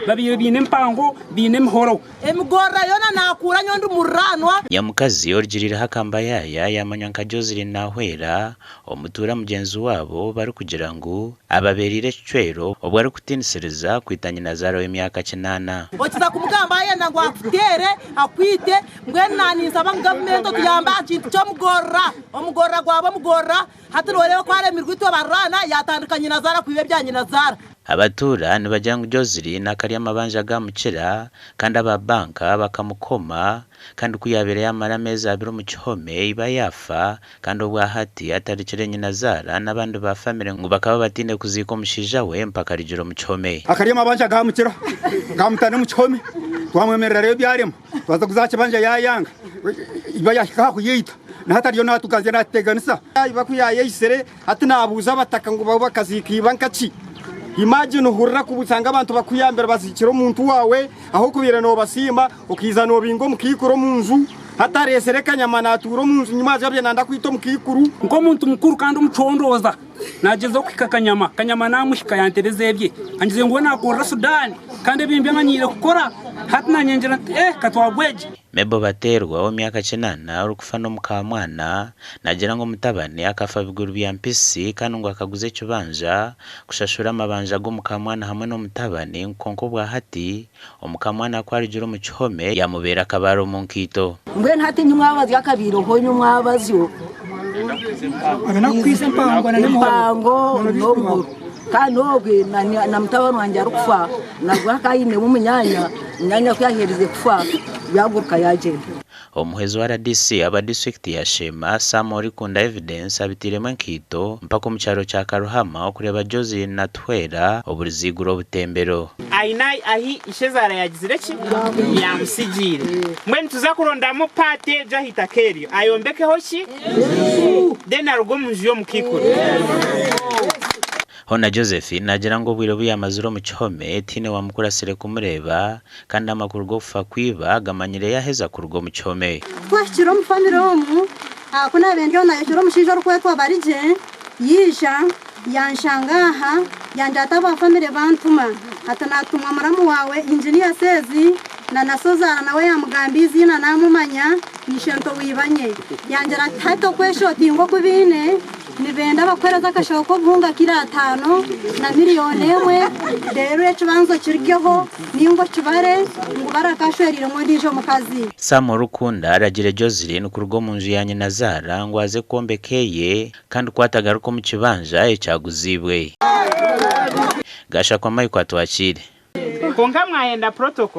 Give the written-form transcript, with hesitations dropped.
Babaire baine empango, baine emihoro. Emigorora yoona naakuura nyowe ndi muriraanwa. Nyamukazi orugiriireho akambayaaya yaamanywa nka Joseline Nahwera, omutuura mugyenzi waabo barikugira ngu ababeereire ekicwero obwo arikutiinisiriza kwita nyinazaara w'emyaka kinaana. Okiza kumugamba ayenda ngu akuteere akwite, mbwenu naaninsaba ngu gavumenti otuyambe aha kintu ky'omugorora. Omugorora gwaba omugorora, hati nooreeba ku aremirwe itwe baruraana yaatandika nyinazaara kwiba ebya nyinazaara. Abatuura nibagira ngu Joseline akarya amabanja gaamukira kandi aba banka bakamukoma kandi ku yaabaire yaamara ameezi abiri omu kihome iba yaafa kandi obwahati atarikire nyinazaara n'abandi ba famire ngu bakaba bataine kuziika omushaija we mpaka arugire omu kihome. Akarya amabanja gaamukira gaamuta n'omu kihome twamwemerera reero byarema twaza kuza aha kibanja yaayanga iba yaahika aha kuyeita na hati ariyo naatuganzya naatuteganisa. Iba ku yaayeitsire Hati naabuuza abataka ngu bo bakaziika iba nka ki? Imagine ohurira kushanga abantu bakuyambire baziikire omuntu waawe ahu okubaire noobasiima okaija noobinga omukaikuru omu nju. Hati areetsire kanyama naatuura omu nju nyimwazyo abaire nayenda kwita omukaikuru. Nk'omuntu mukuru kandi omucondooza, naagyezaho kuhika Kanyama. Kanyama naamuhika yantebeza ebye. Angize ngu we naakorera Sudan kandi ebi mbi amanyiire kukora. Hati naanye ngira nti, Eh, ka twagwegye. Mebo Baterwa ow'emyaka kinaana orikufa n'omukaamwana naagira ngu omutabani akafa biguru bya mpisi kandi ngu akaguza ekibanja kushashura amabanja g'omukaamwana hamwe n'omutabani kwonka obwahati omukaamwana ku arugire omu kihome yaamubeera akabaare omu nkaito. Mbwenu hati nyimwabazyo akabaireho nyimwabazyo empango n'omuhoro kandi obwe na mutabani wangye arikufa nabwo akaba ainemu munyaanya, munyaanya ku yaaherize kufa yaaguruka yaagyenda. Omuhwezi wa rdc aba disiturikiti ya Sheema, Sam Orikunda Evidence abiteiremu enkaito mpaka omu kyaro kya Karuhama okureeba Joseline Natuhwera oburiziigura obutembero. Aine ahi ishezaara yaagizire ki? Yaamutsigiire. Mbwenu nituza kurondamu paati egyo aha itaka eryo, ayombekeho ki? Then aruge omu nju y'omukaikuru. Hoona Josephine naagira ngu obwire obu yaamazire omu kihome tihaine waamukuratsire kumureeba kandi amakuru g'okufa kwa iba gamanyire yaaheza kuruga omu kihome. Twahikire omu famire omu, ku naabaire ndi aho naayokire omushaija orikwetwa Barigye, yaija yanshanga aha, yangira ati aba famire bantuma, ati naatumwa muramu waawe Engineer Sezi na na Sozaara nawe yaamugamba eiziina naamumanya, ni ishento w'eibanye. Yangira ati hati okweshootinga oku baine, Nibenda bakuhereze akashaho k'obuhunga kiro ataano na miriyoni emwe, reero ekibanza okirugyeho nainga okibare ngu barakashwereiremu ondiijo mukazi. Sam Orikunda aragire Joseline kuruga omu nju ya nyinazaara ngu aze kwombeka eye kandi ku atagaruka omu kibanja ekyaguziibwe. Gashakwa Michael Atwakiire. Kwonka mwayenda protocol.